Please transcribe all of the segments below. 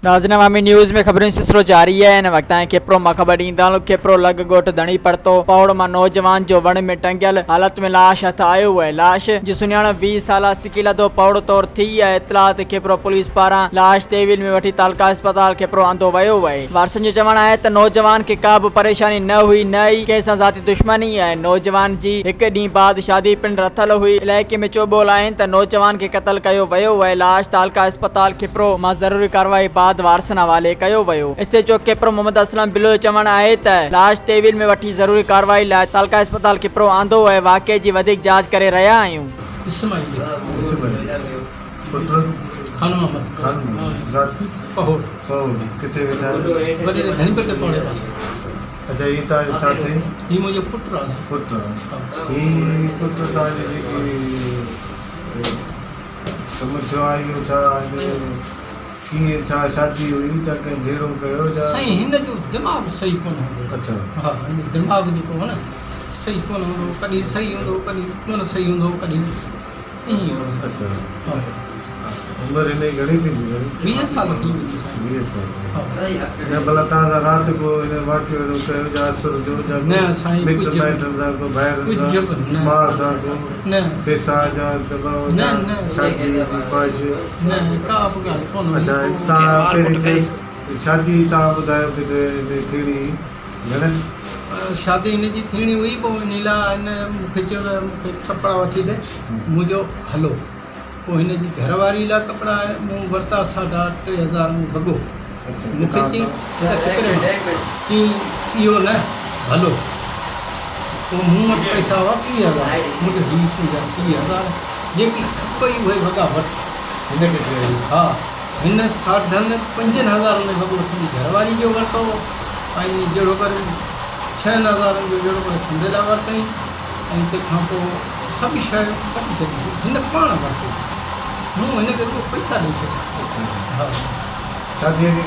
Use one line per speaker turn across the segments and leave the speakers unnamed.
ناظرين عوامي نيوز ۾ خبرن جو سلسلو جاري آهي هن وقت تائين کيپرو مان خبر ڏيندا هلون کيپرو لڳ ڳوٺ ڌڻي پرتو پهوڙ مان نوجوان جو وڻ ۾ ٽنگيل حالت ۾ لاش هٿ آيو آهي لاش جي سڃاڻپ 20 سالا سڪيلڌو پهوڙ طور ٿي آهي اطلاع تي کيپرو پوليس پاران لاش تحويل ۾ وٺي تعلقه اسپتال کيپرو آندو ويو آهي وارثن جو چوڻ آهي ته نوجوان کي ڪا به پريشاني نه هئي نه ئي ڪنهن سان ذاتي دشمني آهي نوجوان جي هڪ ڏينهن بعد شادي پڻ رٿل هئي، علائقي ۾ چوٻول آهن ته نوجوان کي قتل ڪيو ويو آهي، لاش تعلقه اسپتال کپرو مان ضروري ڪارروائي بعد وارثن حوالي ڪيو ويو، S H O Khipro Muhammad Aslam Balo جو چوڻ آهي ته لاش تحويل ۾ وٺي ضروري ڪارروائي لاء تعلقه اسپتال کپرو آندو آهي، واقعي جي وڌيڪ جاچ ڪري رهيا آهيون.
اسماعيل پٽ خان محمد خان محمد ذات پهوڙ
پهوڙ ڪٿي ويٺا آهيو؟
وڏيري ڌڻي پٽ پهوڙي پاسي.
اڇا هي توهان جو ڇا ٿئي؟
هي منهنجو پٽ آهي.
پٽ آهي. هي پٽ توهان جو جيڪي ڪم ٿيو آهي اهو ڇا ڪيئن ڇا شادي هئي يا ڪنهن جهيڙو ڪيو يا.
سائين هن جو دماغ صحيح ڪونه هوندو هو.
اڇا.
ها هن جو دماغ جيڪو هو نه صحيح ڪونه هوندو هو ڪڏهن صحيح هوندو هو ڪڏهن ڪونه صحيح هوندو هو ڪڏهن ائين هو.
اڇا.
ها.
عمر هن جي گهڻي ٿيندي گهڻي؟
ويهه سال ٿي ويندي سائين.
ويهه سال. نه ڀلا توهان سان رات ڪو هن واقعو اهڙو ڪيو جا اسر جو جا
نه سائين
مٽ
ڪجهه به
مائٽن سان ڪو ڀائرن
ڪجهه
سان
به نه
ماء سان ڪو
نه
پيسا جا دٻاء
نه
جا
نه
شادي جي خواهش
نه ڪا به ڳالهه ڪونه هئي
اڇا
پوء
توهان پهرين چئي شادي توهان ٻڌايو ڪٿي ٿيڻي هئي گهڻن
شادي هن جي ٿيڻي هئي پوء انهي لاء هن مون کي چيو ته مون کي ڪپڙا وٺي ڏي مون چيو هلو پوء هن جي گهر واري لاء ڪپڙا مون ورتا ساڍا 3000 ۾ وڳو. مون کي چيائين ته ڪپڙي مان. چيائين اهو نه ڀلو. پوء مون وٽ پئسا هئا 30,000. مون چيو هي تنهنجا 30,000 جيڪي کپئي اهي وڳا وٺ.
هن کي چيائين.
ها هن ساڍن پنجن هزارن ۾ وڳو سندي گهر واري جو ورتو ۽ جهڙوڪر ڇهن هزارن جو جهڙوڪر سندي لاء ورتائين ۽ تنهن کان پوء سڀ شيء وٺي ڇڏي. هن پاڻ ورتو. مون هن کي رڳو پئسا ڏئي ڇڏيا. ها.
شاديء جي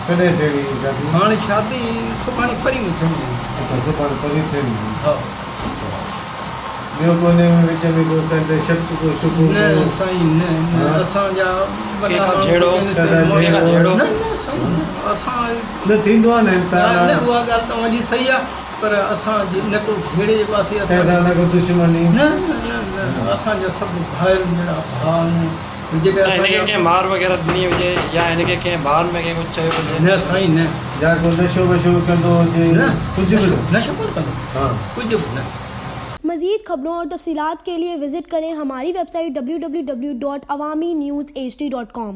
ڪڏهن ٿيڻي هئي شادي؟
هاڻي شادي سڀاڻي پرينء ٿيڻي هئي.
اڇا سڀاڻي پرينء ٿيڻي هئي.
ها.
ٻيو ڪو انهيء ۾ وچ ۾ ڪو ڪنهن تي شڪ ڪو شبهو
نه
ڪو؟
سائين نه نه اسان جا وڏا ماڻهو
جهيڙو
جيڪي آهن سي
ڪنهن سان جهيڙو؟
نه نه سائين نه اسان
نه ٿيندو آهي نه انسان
نه نه اها ڳالهه توهان جي صحيح آهي پر اسان جي نه ڪو جهيڙي جي پاسي اسان
ڪنهن سان نه ڪو دشمني؟
نه نه نه نه اسان جا سڀ ڀائر جهڙا ڀاء آهن جيڪي
يا هن
اسان
کي
جا
ڪنهن مار وغيره ڏني هجي يا هن کي ڪنهن ڀار ۾ ڪنهن ڪجهه چيو هجي؟
نه سائين نه.
يا ڪو نشو وشو ڪندو هجي؟
نه
ڪجهه به
نشو
نه؟
نشو ڪونه ڪندو
ها.
ڪجهه به نه.
مزيد خبرون اور تفصيلات ڪي لئي وزٽ ڪرين هماري ويب سائيٽ www.awamiNewsHD.com.